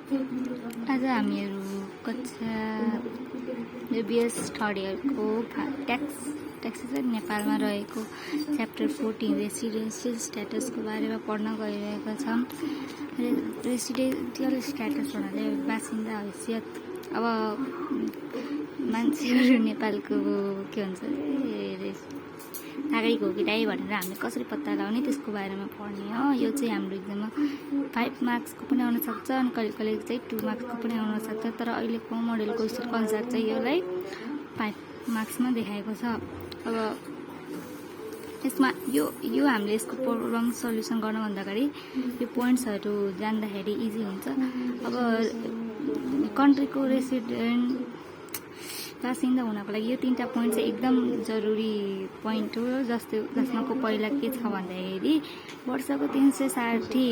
आज हामीहरू कक्षा बीएस थर्ड इयरको ट्याक्सेस नेपालमा रहेको च्याप्टर 14 रेसिडेन्सियल स्ट्याटसको बारेमा पढ्न गइरहेका छौँ। रेसिडेन्सियल स्ट्याटस भन्नाले बासिन्दा हैसियत। अब मान्छेहरू नेपालको के भन्छ नागरिक हो कि दाइ भनेर हामीले कसरी पत्ता लगाउने त्यसको बारेमा पढ्ने हो। यो चाहिँ हाम्रो इक्जाममा 5 मार्क्सको पनि आउन सक्छ अनि कहिले कहिले चाहिँ 2 मार्क्सको पनि आउन सक्छ। तर अहिलेको मोडेलको कन्सेप्ट चाहिँ यसलाई 5 मार्क्समा देखाएको छ। अब यसमा यो हामीले यसको प्रब्लम सल्युसन गर्नुभन्दा अगाडि यो पोइन्ट्सहरू जान्दाखेरि इजी हुन्छ। अब कन्ट्रीको रेसिडेन्ट बासिन्दा हुनको लागि यो 3टा पोइन्ट चाहिँ एकदम जरुरी पोइन्ट हो। जसमा पहिला के छ भन्दाखेरि वर्षको 360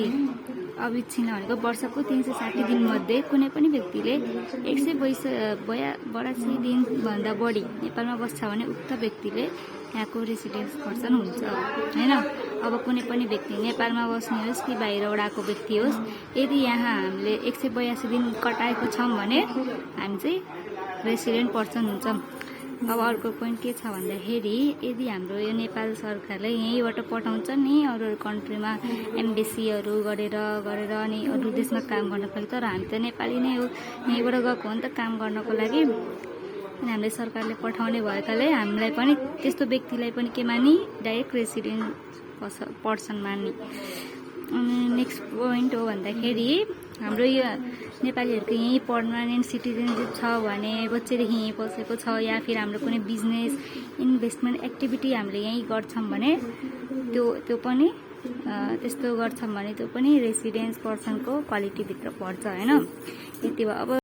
अविच्छिन्न भनेको वर्षको 360 दिनमध्ये कुनै पनि व्यक्तिले 182 दिनभन्दा बढी नेपालमा बस्छ भने उक्त व्यक्तिले यहाँको रेसिडेन्स पर्सन हुन्छ हैन। अब कुनै पनि व्यक्ति नेपालमा बस्ने होस् कि बाहिरबाट आएको व्यक्ति होस्, यदि यहाँ हामीले 182 दिन कटाएको छौँ भने हामी चाहिँ रेसिडेन्ट पर्सन हुन्छ। अब अर्को पोइन्ट के छ भन्दाखेरि यदि हाम्रो यो नेपाल सरकारले यहीँबाट पठाउँछ नि अरू कन्ट्रीमा एम्बेसीहरू गरेर अनि अरू देशमा काम गर्नको लागि, तर हामी त नेपाली नै हो, यहीँबाट गएको हो नि त काम गर्नको लागि। अनि हामीले सरकारले पठाउने भएकाले हामीलाई पनि त्यस्तो व्यक्तिलाई पनि के मानी डाइरेक्ट रेसिडेन्ट पर्सन मान्ने। अनि नेक्स्ट पोइन्ट हो भन्दाखेरि हाम्रो यो नेपालीहरूको यहीँ पर्मानेन्ट सिटिजनसिप छ भने बच्चैदेखि यहीँ बसेको छ या फिर हाम्रो कुनै बिजनेस इन्भेस्टमेन्ट एक्टिभिटी हामीले यहीँ गर्छौँ भने त्यो पनि त्यस्तो गर्छौँ भने त्यो पनि रेसिडेन्स पर्सनको क्वालिटीभित्र पर्छ हैन। यति भयो। अब